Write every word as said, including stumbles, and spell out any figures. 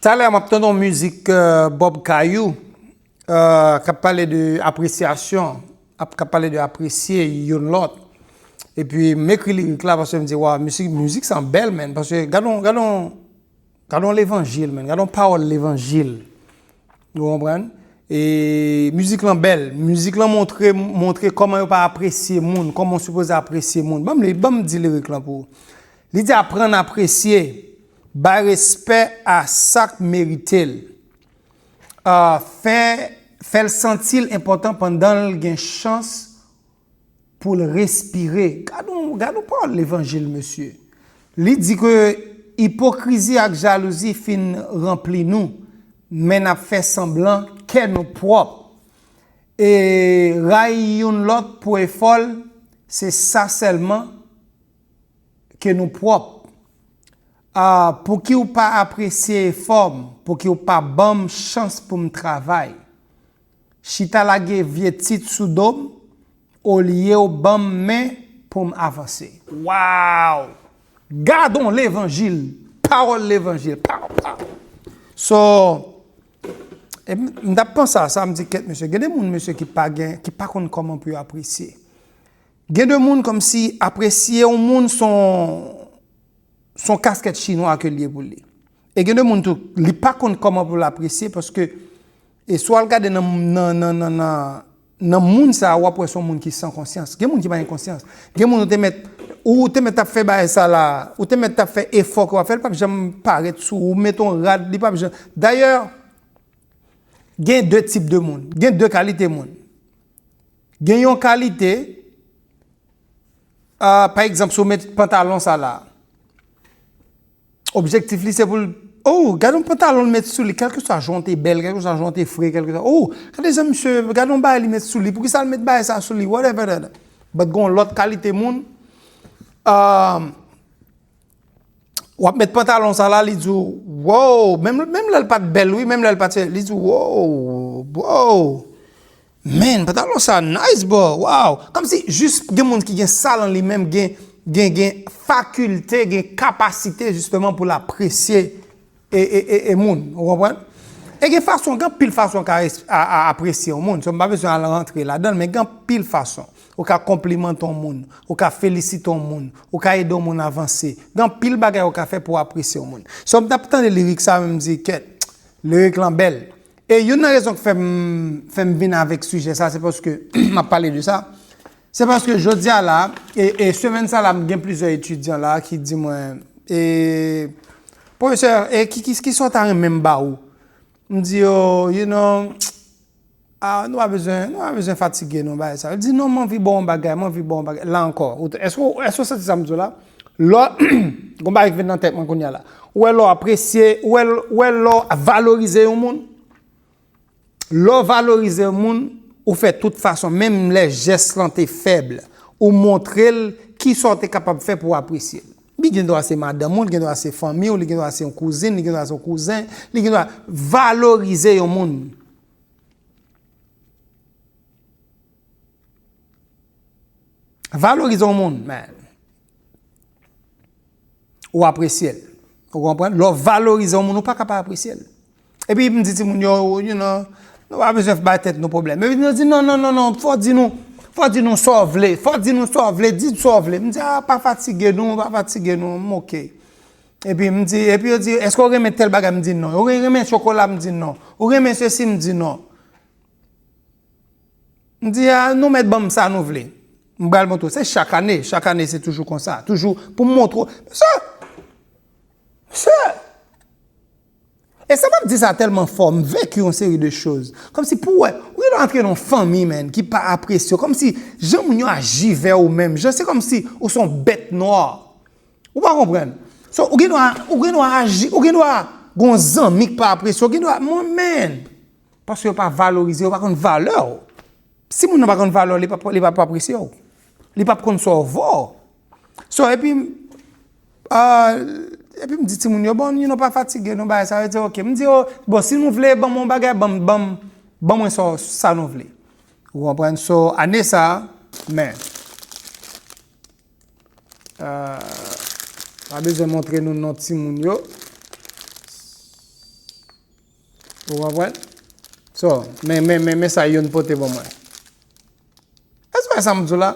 Talè a m ap tande yon mizik, euh, Bob Kayou, euh, k ap pale de apresyasyon, ap, k ap pale de apresye youn lòt. Epi m ekri lirik la paske m di, waw, mizik, mizik sa bèl, menn. Paske gade yon, gade yon, gade yon levanjil, menn. Gade yon pawòl levanjil. Ou konprann? E mizik lan bèl. Mizik lan montre, montre kòman yo pa apresye moun, kòman w sipoze apresye moun. Ban m li, ban m di lirik lan pou ou. Li di, aprann apresye, bay respè a sa k merite l. Ah, fè, fè l santi l enpòtan pandan l gen chans pou l respire. Gad yon, gad yon pawòl levanjil, mesye. Li di ke ipokrizi ak jalouzi fin ranpli nou, men n ap fè sanblan kè nou pwòp. E rayi youn lòt pou efò l, se sa sèlman ke nou pwòp. Ah, pouki w pa apresye efò m? Pouki w pa ban m chans pou m travay? Chita lage vye tit sou do m, olye w ban m men pou m avanse. Waw! Gad yon levanjil, pawòl levanjil. Pow, pow. So, e m, m t ap panse a sa, m di, kèt, mesye, gen de moun, mesye, ki pa gen, ki pa konn kòman pou yo apresye. Gen de moun kòmsi apresye yon moun se yon, se yon kaskèt chinwa ke l ye pou li. E gen de moun tou, li pa konn kòman pou l apresye paske, e si w al gade nan, nan, nan, nan, nan, nan moun sa a, w ap wè se yon moun ki san konsyans. Gen moun ki pa gen konsyans. Gen moun ou te mèt, ou te mèt ap fè bagay sa la, ou te mèt ap fè efò ke w ap fè, li p ap janm parèt sou ou, ou met yon rad, li p ap janm. Dayè, gen de tip de moun, gen de kalite moun. Gen yon kalite, ah, pa egzanp, si w met pantalon sa la, objektif li se pou l, oh, gade yon pantalon l met sou li, kèlkeswa jan w te bèl, kèlkeswa jan w te fre, kèlkeswa, oh, gade jan misye, gade yon bagay li met sou li, poukisa l met bagay sa sou li, whatever, whatever. But gen yon lòt kalite moun, ah, w ap met pantalon sa la, li di w, wow, menm, menm lè l pa t bèl, wi, menm lè l pa t, li di w, wow, wow, man, pantalon sa nice, bro, wow. Kòmsi jis gen moun ki gen sa lan li menm, gen, gen, gen fakilte, gen kapasite, jisteman, pou l apresye e, e, e, e moun, ou konprann? E gen fason, gen anpil fason w ka es-, a, a, apresye yon moun. So, m pa bezwen al rantre ladan l, men gen anpil fason. Ou ka konplimante yon moun, ou ka felisite yon moun, ou ka ede yon moun avanse. Gen anpil bagay ou ka fè pou w apresye yon moun. So, m t ap tande lirik sa, men m di, kèt, lirik lan bèl. E youn nan rezon k fè m, fè m vin avèk sijè sa, se paske m ap pale de sa. Se paske jodi a la, e, e semèn sa la, m gen plizyè etidyan la ki di mwen, e, pwofesè, e ki, ki, ki sa w ta renmen m ba ou? M di yo, you know, ah, nou pa bezwen, nou pa bezwen fatige nou bagay sa. Li di, non, m anvi ba w yon bagay, m anvi ba w yon bagay. La ankò, ou te, èske, èske w santi sa m di w la? Lè w, gon bagay ki vin nan tèt mwen kounye a la. Ou wè lè w apresye, ou wè, ou wè lè w valorize yon moun? Lè w valorize yon moun, ou fè tout fason, menm lè jès lan te fèb, ou montre l kisa w te kapab fè pou w apresye l. Li gen dwa se madanm ou, li gen dwa se fanmi w, li gen dwa se yon kouzin, li gen dwa se yon kouzen, li gen dwa valorize yon moun. Valorize yon moun, man. Ou apresye l. Ou konprann? Lè w valorize yon moun, ou pa ka pa apresye l. Epi m di timoun yo, you know, nou pa bezwen bay tèt nou pwoblèm. Epi nou di, non, non, non, non, fò w di nou, fò w di nou sa w vle, fò w di nou sa w vle, di sa w vle. M di, ah, pa fatige nou, pa fatige nou, m oke. Epi m di, epi yo di, èske w renmen tèl bagay? M di non. Ou renmen chokola? M di non. Ou renmen sesi? M di non. M di, ah, nou mèt ban m sa nou vle. M pral montre w. Se chak ane, chak ane se toujou konsa. Toujou pou m montre w. Mesye! Mesye! E sa m ap di sa tèlman fò, m veki yon seri de choz. Kòmsi pou w wè, ou gen dwa antre nan yon fanmi, man, ki pa apresye w. Kòmsi jan moun yo aji vè ou menm, jan se kòmsi ou se yon bèt nwa. Ou pa konprann? So, ou gen dwa, ou gen dwa aji, ou gen dwa gen yon zanmi k pa apresye w, ou gen dwa, mwen, man, paske yo pa valorize w, yo pa konn valè w. Si moun nan pa konn valè w, li p ap, li p ap apresye w. Li p ap konn sa w vo. So, epi, ah, epi m di timoun yo, bon, you know, pa fatige nou bagay sa. Yo di, oke. M di yo, bon, si nou vle, ban mwen yon bagay, ban m, ban m, ban mwen sa, sa nou vle. Ou konprann? So, ane sa, men, ah, pa bezwen montre nou non timoun yo. Ou konprann? So, men, men, men, men sa youn pote ban mwen. Èske w wè sa m di w la?